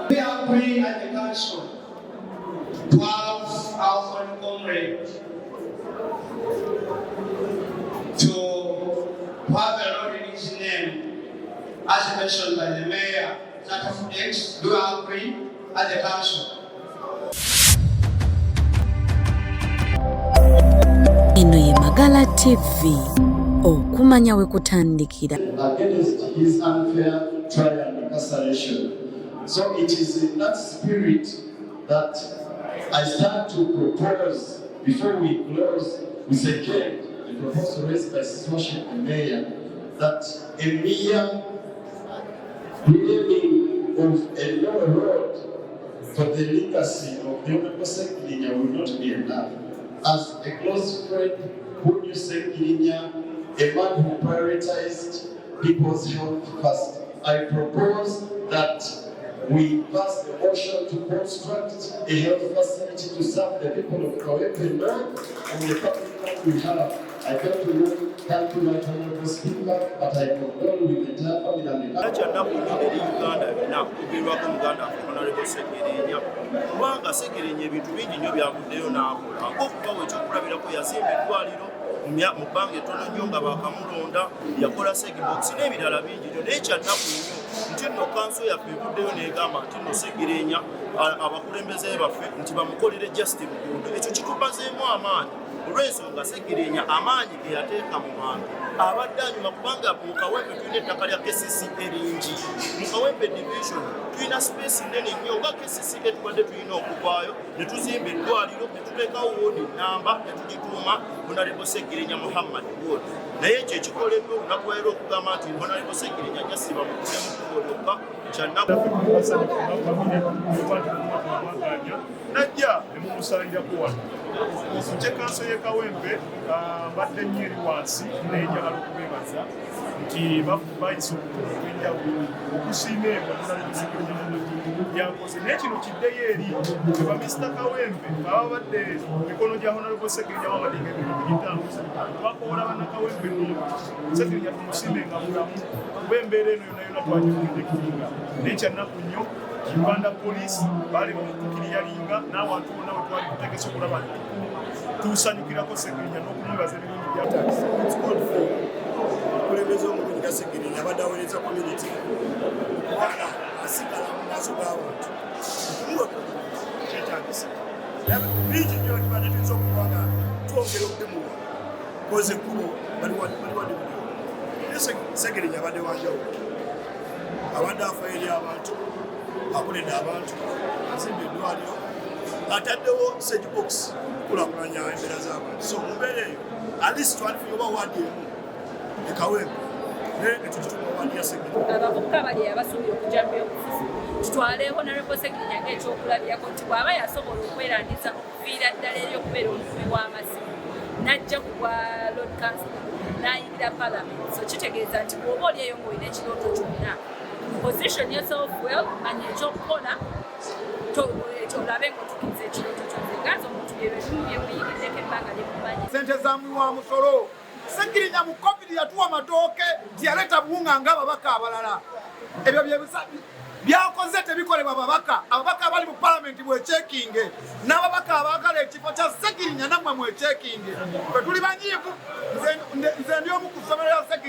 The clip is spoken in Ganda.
We agree at the council to have our own comrade to have a road in his name, as mentioned by the mayor, that of X. Do you agree at the council? Eno ye Magala TV, okumanya we kutandikira. Against his unfair trial and incarceration. So it is in that spirit that I start to propose, before we close, we second the proposal raised by His Worship the Mayor, that a mere renaming of a lower road for the legacy of the Honorable Ssegirinya will not be enough. As a close friend who knew Ssegirinya, a man who prioritized people's health first, I propose that we pass the motion to construct a health facility to serve the people of Kawempe North and the public land we have. I come to you, thank you, my Honorable Speaker, but I condole with the entire family and the Era kyannaku nnyo eri Uganda yonna okuviirwako muganda waffe Honorable Ssegirinya, kubanga Ssegirinya ebintu bingi nnyo byavuddeyo n'akola, ng'okubawa ekyokulabirako, yazimba eddwaliro mu bbanga ettono nnyo nga bakamulonda, yakola Ssegbox n'ebirala bingi nnyo. Naye kyannaku nnyo nti nno kanso yaffe evuddeyo n'egamba nti nno Ssegirinya, abakulembeze baffe nti bamukolere just luguudo. Ekyo kitumazeemu amaanyi, olw'ensonga Ssegirinya amaanyi ge yateeka mu bantu abadde anyuma, kubanga mu Kawempe tulina ettaka lya KCCA lingi. Mu Kawempe Division tulina space nene nnyo. Nga KCCA tubadde tulina okuvaayo ne tuzimba eddwaliro, ne tuteekawo woodi namba, ne tugituuma Honorable Ssegirinya Muhammad Ward. Naye ekyo ekikoleddwa olunaku lwaliro, okugamba nti Honorable Ssegirinya just bamukulemu kkubo lyokka, kyannaku. Najja nemumusalirako wano nje kanso y'e Kawempe. Mbadde nnyo eri wansi, naye njagala okubeebaza nti bayise obutuufu obw'enjawulo okusiima ebyo byakoze. Naye kino kiddeyo eri ba Minisita Kawempe baba badde mu mikono gya Honorable Ssegirinya Muhammad nga ebintu bigitambuza. Twakoola bannakawempe North, Ssegirinya tumusiime nga mulamu, kuba embeera eno yonna yonna twagipredictinga. Naye kyannaku nnyo, Uganda Police baali bamutukiriyalinga n'awantu wonna we twali tutegese okulaba nti tusanyukirako Ssegirinya n'okumwebaza ebirungi bya It's called for omukulembeze omulungi nga Ssegirinya abadde aweereza community, kubanga asigala mu maaso g'abantu. Okumuwa kyetagisa bingi nnyo tubadde tuyinza okuba nga twongera okubimuwa koza ekkubo baliwadde buli. Naye Ssegirinya abadde wanjawulo, abadde afayo eri abantu, akoledde abantu, azimba eddwaliro, ataddewo Ssegbox okukulakulanya embeera z'abantu. So mu mbeera eyo, at least twalifunye oba waadi emu ekawempe, naye netugituma waadi ya Ssegirinya. Abavubuka bali abasuubira okujja mu byobufuzi, tutwale Honorable Ssegirinya ng'ekyokulabirako nti bw'aba yasobola okwerandiza okuviira ddala eri okubeera omukubi w'amasimu, n'ajja ku bwa Lord Councilor, n'ayingira Parliament, so kitegeeza nti bw'oba oli eyo ng'olina ekirooto kyonna, position yourself well, manya ekyokukola, ekyo olabe ng'otuukiriza ekirooto kyonze. Ngazi omuntu byebyo ebimu byemuyigiddeko ebbanga lyemumanyi. Sente za muwa musolo. Ssegirinya mu COVID yatuwa matooke, tiyaleeta buwunga ng'ababaka abalala. Ebyo byakoze tebikolebwa babaka. Ababaka abali mu Palamenti bwekyekinge, n'ababaka abaagala ekifo kya Ssegirinya nammwe mwekyekinge. Fe tuli banyiivu. Nze ndi omu ku ssomero lya Ssegirinya.